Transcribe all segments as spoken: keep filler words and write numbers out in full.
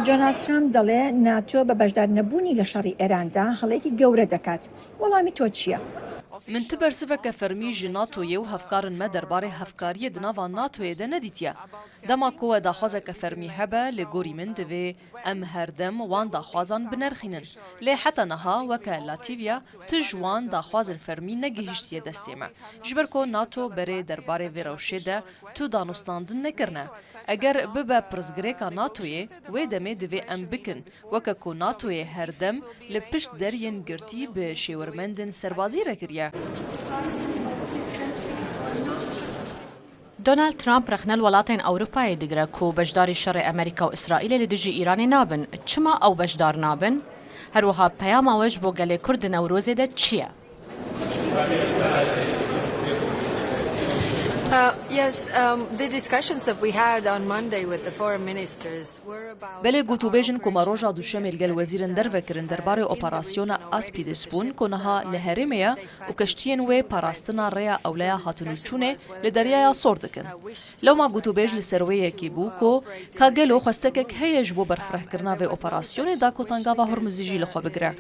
Donald Trump دەڵێ ناتۆ بە بەشدارنەبوونی لە شەڕی ئێراندا هەڵەیەکی گەورە دەکات. وەڵامی تۆ چییە؟ Min tu bersiveke fermî ji NATOyê û hevkarên me derbarê hevkariyê di nava NATOyê de nedîtiye. Dema ku we daxwazeke fermî hebe, li gorî min divê em her dem wan daxwazan binerxînin. Lê heta niha weke Latvîya tu ji wan daxwazên fermî negihîştiye destê me. Ji ber ku NATO berê derbarê vê rewşê de tu danûstandin nekirine. Eger bibe pirsgirêka NATOyê, wê demê divê em bikin, weke ku NATOyê her dem li pişt deriyên girtî bi şêwirmendên serbazî re kiriye. Donald Trump rexne li welatên Ewropayê digire ku beşdarî şerê Amerîka û Îsraîlê li dijî Îranê nabin. Çima ew beşdar nabin? Her wiha peyama we ji bo gelê Kurd di Newrozê de çi ye? Uh, yes, um, the discussions that we had on Monday with the foreign ministers were about. Belê, gotûbêjên ku me roja Duşemê li gel wezîrên derve kirin derbarê operasyona Aspides bûn ku niha li herêmê ye û keştiyên wê parastina rêya ewleya hatinûçûnê li Deryaya Sor dikin. Lewma gotûbêj li ser wê yekê bû ku ka gelo xwestekek heye ji bo berfirehkirina vê operasyonê da ku tengava Hormizî jî li xwe bigire.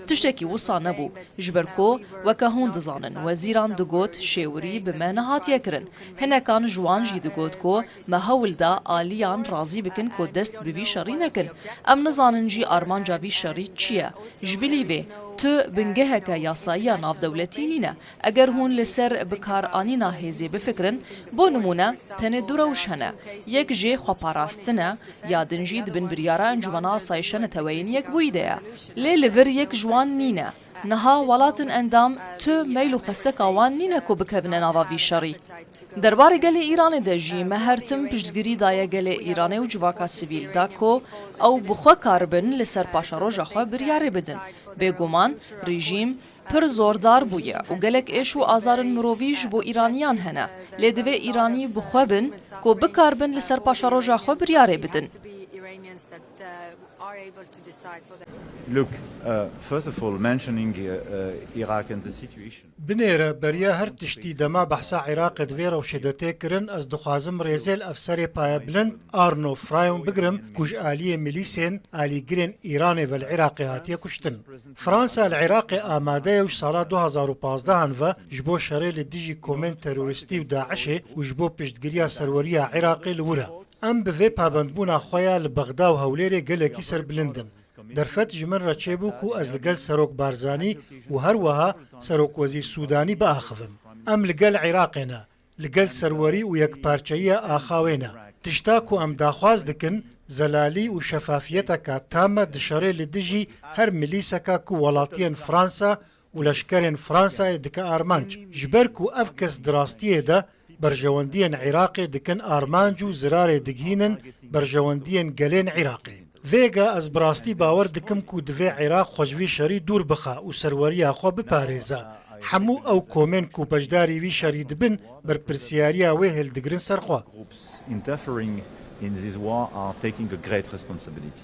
Tiştekî wisa nebû. Ji ber ku, weke hûn dizanin, wezîran digot şêwirî bi me nehatiye kirin. Hinekan ji wan jî digot ku me hewl da aliyan razî bikin ku dest bi vî şerî nekin. Em nizanin jî armanca vî şerî çi ye. Ji bilî vê, tu bingeheke yasayiya navdewletî nîne. Eger hûn li ser bikaranîna hêzê bifikirin, bo nimûne, tenê du rewş hene. Yek jê xweparastin e, ya din jî di bin biryara Encûmena Asayişa Neteweyên Yekbûyî de ye. Lê li vir yek ji wan nîne. Niha welatin endam tu meyl û xwesteka wan nîne ku bikevine nava vî şerî. Derbarê gelê Îranê de jî me her tim piştgirî daye gelê Îranê û civaka sivîl da ku ew bi xwe karibin li ser paşeroja xwe biryarê bidin. Bêguman, rejîm pir zordar bûye û gelek êş û azarên mirovî ji bo Îraniyan hene. Lê divê Îranî bi xwe bin ku bikaribin li ser paşeroja xwe biryarê bidin. Look, uh, first of all, mentioning uh, uh, Iraq and the situation. Binêre beriya her tiştî dema behsa Iraqê di vê rewşê de tê kirin, ez dixwazim rêzê li efserê payebilind Arno Frayon bigrim ku ji aliyê milîsên alîgirên Îranê ve li Iraqê hatiye kuştin. Fransa li Iraqê amade ye û ji sala du hazar û pazdeh ve ji bo şerê li dijî komên terorîstî û DAIŞê û ji bo piştgiriya serweriya Iraqê li wir e. Em bi vê pabendbûna xwe ya li Bexda û Hewlêrê gelekî serbilind in. Derfet ji min re çêbû ku ez li gel Serok Barzanî û her wiha Serokwezîr Sûdanî biaxivim. Em li gel Iraqê ne, li gel serwerî û yekparçeyiya axa wê ne. Tişta ku em daxwaz dikin, zelalî û şefafiyeteka tam e di şerê li dijî her milîseka ku welatiyên Fransa û leşkerên Fransayê dike armanc. Ji ber ku ev kes di rastiyê de berjewendiyên Iraqê dikin armanc û zirarê digihînin berjewendiyên gelên Iraqê. Vêga ez bi rastî bawer dikim ku divê Iraq xwe ji vî şerî dûr bixe û serweriya xwe biparêze. Hemû ew komên ku beşdarî vî şerî dibin, berpirsiyariya wê hildigirin ser xwe. Groups interfering in this war are taking a great responsibility.